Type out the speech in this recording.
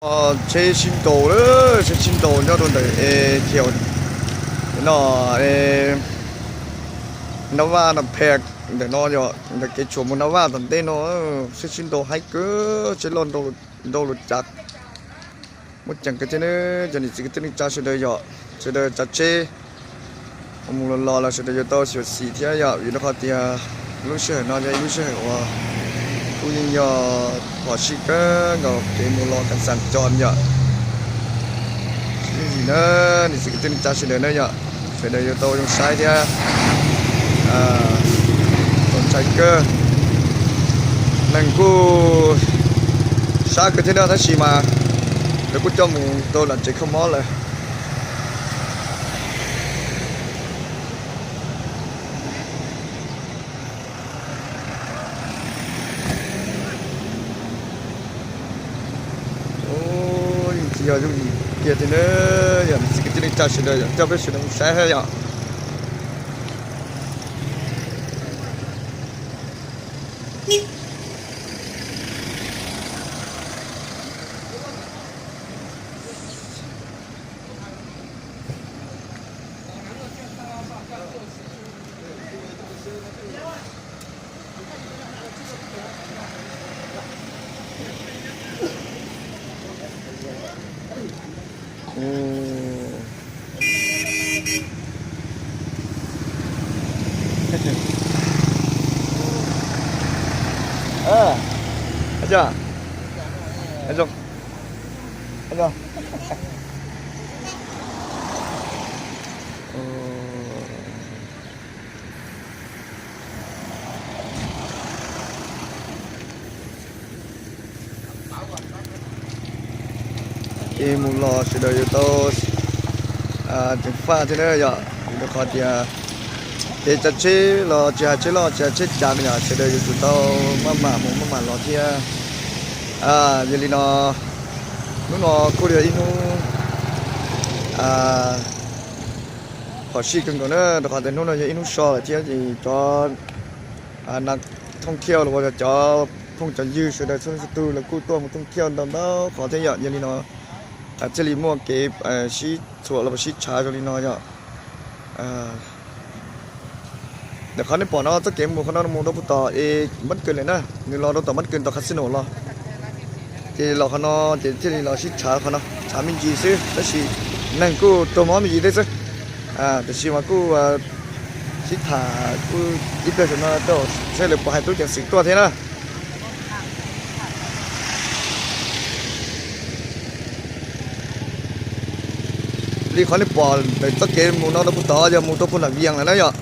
Tsheb sib nraus lawm, tsheb sib nraus nyob rau ntawm es thiaum no, Nab Vaj no phem ntawm no yog ntawm kev tshuam mus Nab Vaj tom ntej no, tsheb sib nraus haib kawg, tsheb loj nraus lus cav muaj ceem kawg thiab na. Cov niam txiv kwv tij neej tsa sawv daws yom, sawv daws tsav tsheb mus los los los sawv daws yuav tau xyuam xim thiab yom, vim rau qhov tias lub sij hawm no yog ib lub sij hawm uas kuj yeej yog phom sij kawg nkaus kev mus los kas xas cos yom. Ib ntsis na, niam txiv kwv tij neej tsa sawv daws na yom, sawv daws yuav tau zoo saib thiab txaus ntshai kawg. Neeg kuj sab kawg thiab na, tab sis mas lawv kuj coj mus rau lam tsev kho mob lawm. Yeej tsis yog yooj yim kiag thiab na, yog niam txiv kwv tij neej tsa sawv daws yom, coj peb sawv daws mus saib thiab yom. Ces mus los sawv daws yuav tau ceev faj thiab na yom, vim rau qhov tias kev tsav tsheb los tsis hais tsheb loj tsis hais tsheb cav yom, sawv daws yuav tsum tau maj mam mus maj mam los thiab. Yog li no, hnub no kuj yog ib hnub phom sij kawg nkaus na, rau qhov tias hnub no yog ib hnub so lawm thiab ces cov nas thooj thiaj los uas cov phooj cov ywg sawv daws txhua leej txhua tug lawv kuj tuaj mus thooj thiaj ntau ntau qhov thiab yom. Yog li no thiaj li muaj kev sib txhuam los sib tshav zoo li no yom. Ntawm qhov nej pom no txoj kev mus qhov no mus rau puag tom es Npab Kws lawm na, nws los rau tom Npab Kws tom casino los. Ces los qhov no ces thiaj li los sib tshav qhov no, tshav me ntsis xwb tab sis neeg kuj raug mob me ntsis thiab xwb. Tiam sis mas kuj sib tham kuj ib pliag xwm no tau seb lawv puas hais tub ceev xwm tuaj thiab na. Li qhov nej pom ntawm txoj kev mus no rau puag tod yog mus rau puag nram Vias lawm na yom.